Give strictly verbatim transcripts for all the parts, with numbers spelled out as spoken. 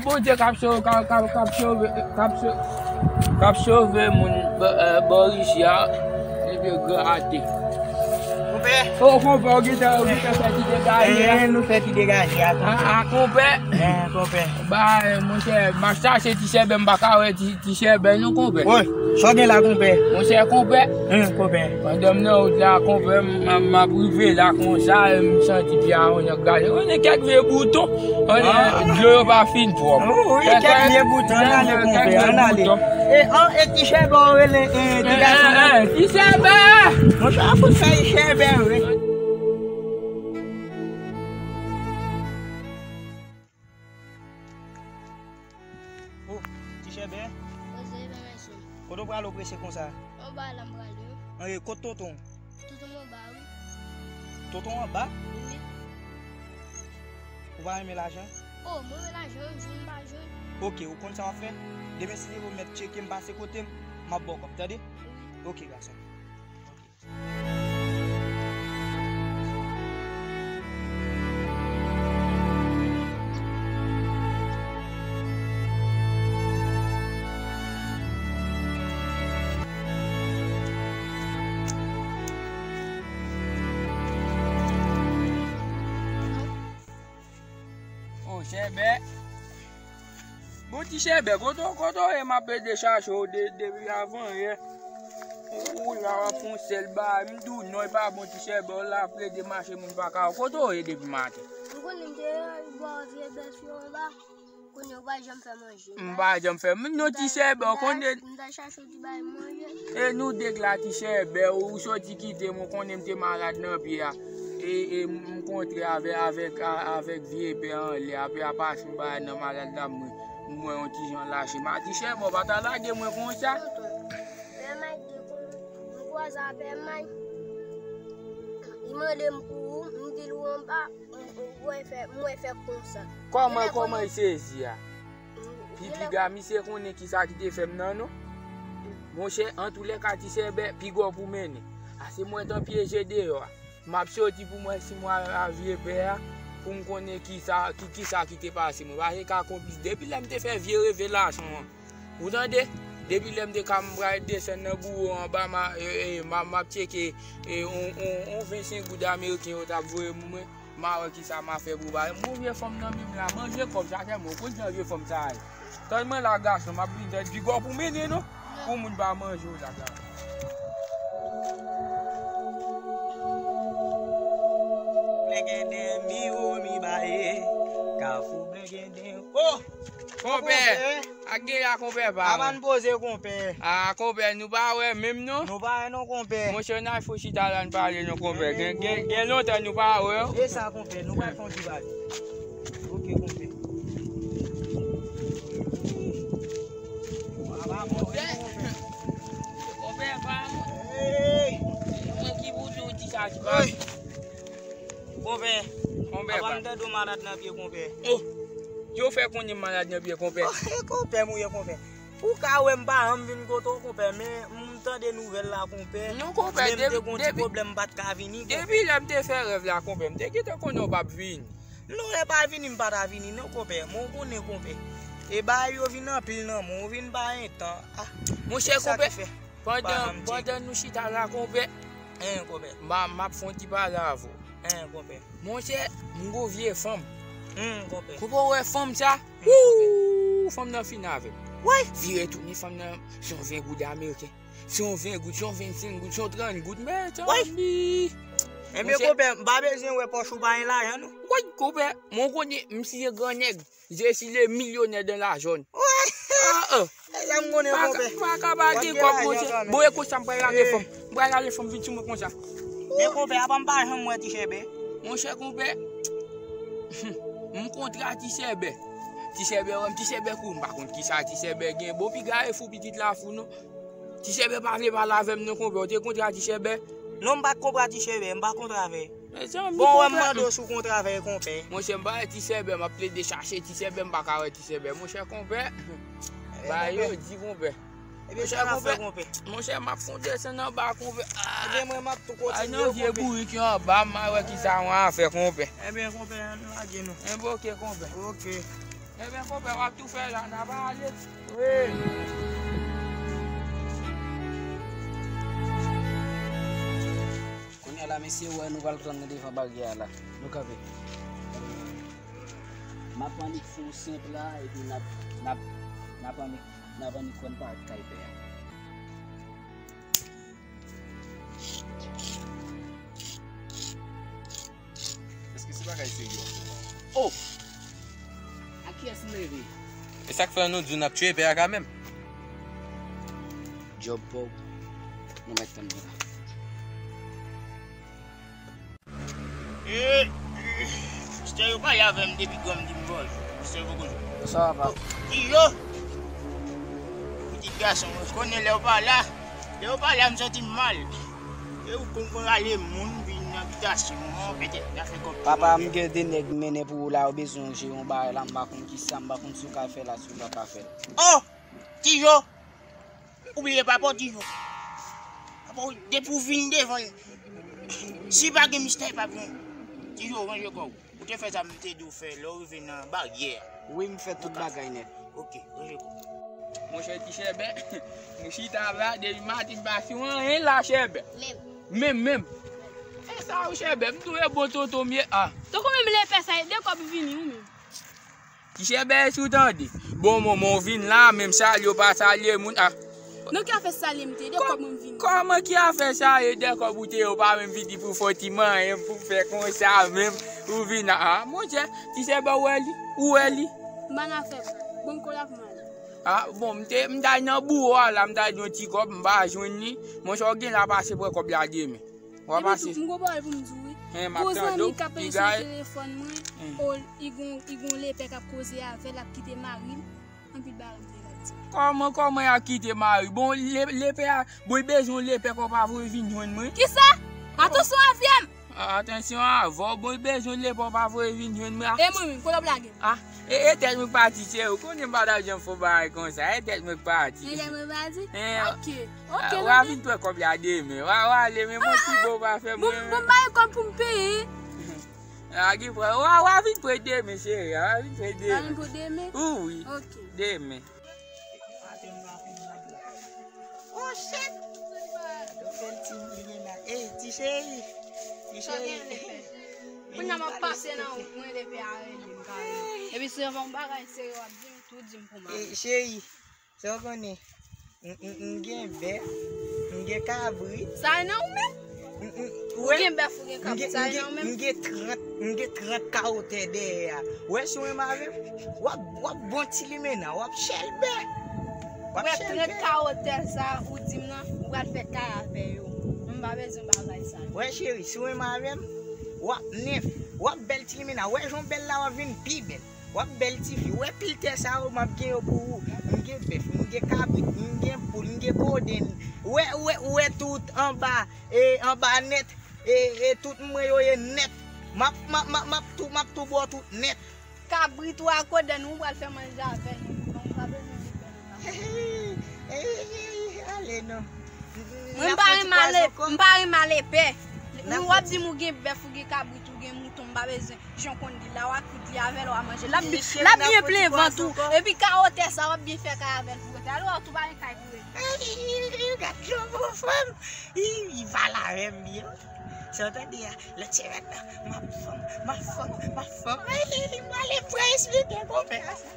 Bondye k ap sove, k ap, k ap, k ap sove, k ap so-, k ap sove moun, eh, bò ichi a, epi grate. Konpè. O konpè, ou gentan, ou gentan fè ti degaje a. Eh, nou fè ti degaje a, konpè. A, a, konpè. Eh, konpè. Ba, eh, monchè, m ap chache ti Chèbè, m pa ka wè ti, ti Chèbè non, konpè. Woy, sa w gen la, konpè? Monchè, konpè. Hum, konpè. Pandan m nan wout la, konpè, m, m, m ap rive la konsa, e m santi pye a, on nèg gade. On nèg kèk vye bouton. On nèg, dlo yo pa fin pwòp. Wi, kèk vye bouton, ann ale, konpè, ann ale. E, an, e ti Chèbè, w rele, e, ti gason nan. Ti Chèbè! Monchè, a fout fè Chèbè, wi. Oh, ti Chèbè. Koze, bèbè sou. Kote w prale w prese konsa? Anba la m prale, wi. Anyen, kot tonton? Tonton m anba, wi. Tonton w anba? Wi. Ou pa renmen lajan? Oh, mwen renmen lajan, wi, m jwenn m pa jwenn. Oke, ou konn sa w ap fè? Demen si Dye vle w mèt tcheke m pase kote m, m ap ba w kòb, tande? Wi. Oke, gason. Oh, Chèbè. Bon, ti Chèbè, kote w, kote w ye? M ap plede chache w de-, depi avan yè. Ou, ou la w ap fè yon sèl bagay. M di w non, e pa bon, ti Chèbè, w la ap plede mache, moun pa ka wè w. Kote w ye depi maten? M konnen m te bò vye bèf yo anba. Kounye a w pa janm fè manje. M pa janm fè. M non, ti Chèbè, w konnen. M ta chache w ti bay manje. E nou de k la, ti Chèbè, ou soti kite m, ou konnen m te malad nan pye a. E, e m kontre avè-, avèk, a-, avèk vye pè anlè a, pè a pase yon bagay nan malad la, mwen, mwen yon ti jan lache. Ma ti Chèbè, w pa ta lage mwen konsa. Tonton, pè Mike gen kon-, m kwaze a pè Mike. Li mande m pou ou, m di l ou anba. M, m, mwen fè, mwen fè konsa. Kòman, kòman l sezi a? Pi piga, misye konnen kisa ki te fè m nan, non. Monchè, antoulèka, ti Chèbè, piga w pou mennen. Ase mwen t an pyeje deyò a. M ap soti pou mwen si mwen a vye pè a, pou m konnen kisa, ki, kisa ki te pase mwen. Paske ka konplis. Depi lè m te fè vye revelasyon an, ou tande? Depi lè m te ka m pral desann nan biwo anba, m a, e, e, m a, m ap tcheke, e, on, on, on vennsenk goud ameriken yo t ap voye pou mwen. M a wè kisa m a fè pou bagay. Mwen vye fanm nan menm la, manje kòb sa tèlman, ou konn jan vye fanm sa ye. Tann mwen la gason, m ap vin tann piga w pou mennen non. Pou moun pa manje w la gason. Blengenden, mi wo, mi baye, kafou blengenden. Oh! Konpè! Ak gen la, konpè pa mwen. Avan n poze, konpè. A, konpè, nou pa wè menm non. Nou pa wè non, konpè. Monchè, n al fon chita la, n pale non, konpè. Gen, gen, gen lontan nou pa wè. E sa, konpè, nou pral fon ti pale. Oke, konpè. Konpè. Konpè pa mwen. Hey! Mwen ki pou di w ti sa, ti pa. Konpè. Konpè, apa m tande w malad nan pye, konpè? Oh! Yo fè konnen m malad nan pye, konpè. Oh, e konpè m ou ye, konpè. Ou ka wè m pa janm vin kote w, konpè, men m tande nouvèl la, konpè. Non, konpè, men m te gon ti pwoblèm, m pa t ka vini, konpè. Depi lè m te fè rèv la, konpè, m te gentan konnen w p ap vini. Non, e pa vini m pa ta vini, non, konpè. Men w konnen, konpè. E bagay yo vin anpil nan men w, ou vin pa gen tan. Ah, monchè, konpè, pandan, pandan nou chita la, konpè, en, konpè, m a, m ap fè yon ti pale avè w. En, konpè. Monchè, m gon vye fanm. Hum, konpè. Konpè, w wè fanm sa? Wouy! Fanm nan fin avè m. Woy! Vire tounen, fanm nan se yon ven goud ameriken. Se yon ven goud, se yon vennsenk goud, se yon trant goud. Mezanmi! Ebyen, konpè, m pa bezwen wè pòch ou pa gen lajan, non. Woy, konpè, mwen konnen m si se gran nèg. Je suis le millionnaire dans la zone. Woy! Ah, ah. E sa m konnen, konpè. Pa ka pa gen kòb, monchè. Bon, e konsa, m pral lage fanm. M pral lage fanm vin sou mwen konsa. Men konpè, apa m pa janm wè ti Chèbè? Monchè, konpè, m kontre a ti Chèbè. Ti Chèbè wè m, ti Chèbè kou, m pa konn kisa ti Chèbè gen. Bon, piga e fou pitit la fou, non. Ti Chèbè pa vle pale avè m, non, konpè. Ou te kontre a ti Chèbè? Non, m pa t kontre a ti Chèbè, m pa kontre avè l. Mezanmi, bon, wè m konpè. Mande w si w kontre avè l, konpè. Monchè, m pa wè ti Chèbè, m ap plede chache ti Chèbè, m pa ka wè ti Chèbè. Monchè, konpè, bagay yo di, konpè. Ebyen, sa n ap fè, konpè? Monchè, m ap fè yon desann anba, konpè. Ah! Ebyen, mwen, m ap tou kontinye, konpè. Ay, nan vye bourik yo anba, m a wè kisa mwen a fè, konpè. Ebyen, konpè, ann lage nou. Enben, oke, konpè. Oke. Ebyen, konpè, w ap tou fè la, n ap ale. Wi. Kounye a la, mesye, wè nou pral tann nan devan baryè a la. Nou kanpe. M ap annik fè yon senp la, epi n ap, n ap, n ap annik, n ap annik konn pa kay pè a. Èske se bagay serye w ap fè la? Oh! A kiyès m leve? E sa k fè nou di w n ap tiye pè a kanmenm? Djòb pa w, nou mèt tann li la. Eh, mistè yo pale avè m depi granm di m bonjou. Mistè yo poko jwenn. Sa va, papa. Ti yo! Pitit gason, mwen konnen lè yo pa la. Lè yo pa la, m santi m mal. E ou konn konn rale moun vin nan abitasyon an, petèt, n a fè kòb. Papa, m gen de nèg m mennen pou ou la, yo bezwen jere yon bagay la, m pa konn kisa, m pa konn si w ka fè la, si w pa ka fè la. Oh! Ti yo! Ou bliye papa w, Ti Jo. Papa w, depi w vin devan l, si pa gen mistè, pa gen. Ti Jo, ranje kò w. Ou te fè sa m te di w fè lè w rive nan baryè a. Wi, m fè tout bagay nèt. Ok, ranje kò w. Monchè, Ti Chèbè, nou chita la, depi maten m pa fè anyen la, Chèbè. Menm. Menm, menm. E sa ou, Chèbè, m touye bon tonton m ye a. Tonton menm lepè sa, e de kòb vini ou menm. Ti Chèbè, si w tande. Bon, manman w vin la, menm salye w pa salye moun. Ah. Nan ki afè salye m te ye, de kòb mwen vini. Kòman ki afè salye, de kòb ou te ye, ou pa menm vini pou fè ti manyen, pou fè konsa menm, ou vin a, ah, monchè, Ti Chèbè, ou wè li, ou wè li. M pa nan afè, bon, kote pou m ale? Ah, bon, m te, m t al nan biwo a la, m t al di yon ti kòb, m pa jwenn li. Monchè, w gen la pase pran kòb la demen. W ap pase. Epi tou, m gon pawòl pou m di w, wi. Hen, m ap tande w. Gon zanmi k ap rele sou telefòn mwen, o, li gon, li gon lepè k ap koze avè l, l ap kite mari l. Anpil bagay m te ka di. Kòman, kòman y ap kite mari? Bon, le, lepè a, bon, li bezwen yon lepè kò pa voye vin jwenn mwen. Kisa? Atansyon avè m! A, atansyon avè w, bon, li bezwen yon lepè pa voye vin jwenn mwen. E mwen menm, kote w ap lage m? Ah, e, e tèt mwen k pati, cheri, ou konnen m pa t ap janm fè yon bagay konsa, e tèt mwen k pati. E tèt mwen k pati? Hen. Ok. Ok, ah, w a vin pran kòb la demen. W a, w a ale, men bon, ti bon pa fè mwen. Bon, bon, bay kòb pou m peye. A, gen pran. W a, w a vin pran demen, cheri. W a vin pran demen. W a vin pran demen? Wi. Ok. Demen. Oh, shit. Gade yon bèl ti moun li gen la. Ey, ti cheri. Ti cheri. Kounye a m ap pase nan wout mwen, lepè a rele m, m pa rele. Epi se yon bagay serye w ap di m, tou di m pou m ale. Ey, cheri. Sa w konnen, m, m, m gen bèf, m gen kabrit. Sa e nan ou menm? M, m, ou wè, gen bèf, ou gen kabrit, sa e nan ou menm? M gen trant, m gen trant kawo tè dèyè a. Ou wè si w renmen avè m, w ap, w ap bon ti limena, w ap chèlbè. W ap chèlbè. Trant kawo tè sa ou di m nan, ou pral fè kay avè yo. M pa bezwen bagay sa yo. Ou wè cheri, si w renmen avè m, w ap nenf, w ap bèl ti limena. Ou wè jan w bèl la, w ap vin pi bèl. W ap bèl tifi. Ou wè pil tè sa yo, m ap gen yo pou ou. M gen bèf, m gen kabrit, m gen poul, m gen kodenn. Ou wè, ou wè, ou wè tout anba, e, anba nèt, e, e, tout mwen yo ye nèt. M ap, m ap, m ap, m ap tou, m ap tou ba w tout nèt. Kabrit ou a kodenn ou pral fè manje avè nou. Non, m pa bezwen lepè non, papa. Ale non. Mwen m pa renmen ale, m pa renmen ale pè. Ou w ap di m ou gen bèf, ou gen kabrit, ou gen mouton, m pa bezwen. Jan w konn di la, w a koud li avè l, w a manje l. L ap, l ap byen plen vant ou. Epi kawo tè sa, w ap byen fè kay avè l pou rete. Alò, tou pa gen kay pou rete. Gad yon bon fanm. Li, li pale avè m byen. Sa w tande a, lòt semèn nan, m ap fanm, m ap fanm, m ap fanm. M ale pran esplike konpè a sa.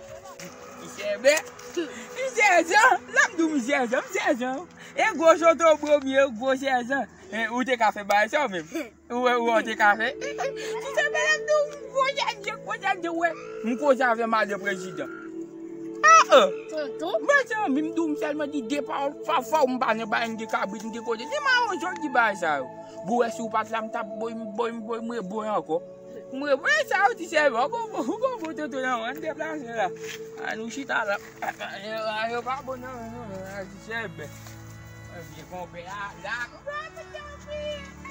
Misye bè, misye jan, l ap di w misye jan, misye jan. E gwo choto bro m ye, gwo sèjan. Ou te ka fè bagay sa w menm. Ou wè, ou wè, ou te ka fè. Ti sè bèlè m di w, m koze ak Dye, koze ak Dye, wè. M koze avè madan prezidan. Ah, ah. Tonton. Mwen se anvi m di w, m sèlman di de pawòl, fò, fò, m pa nan bagay, m gen kabrit, m gen koze. Di m a yon jòl di bagay sa yo. Bon, wè, si w pa t la, m t ap boy, m boy, m boy, m reboy ankò. M reboy sa yo, ti sè, bon, bon, bon, bon, bon, tonton, nan, ann deplase la. Ann nou chita la. Yo pa bon, non, non, non, ti sè, bè. Vye konpè la, la, konpè la, mete anpil.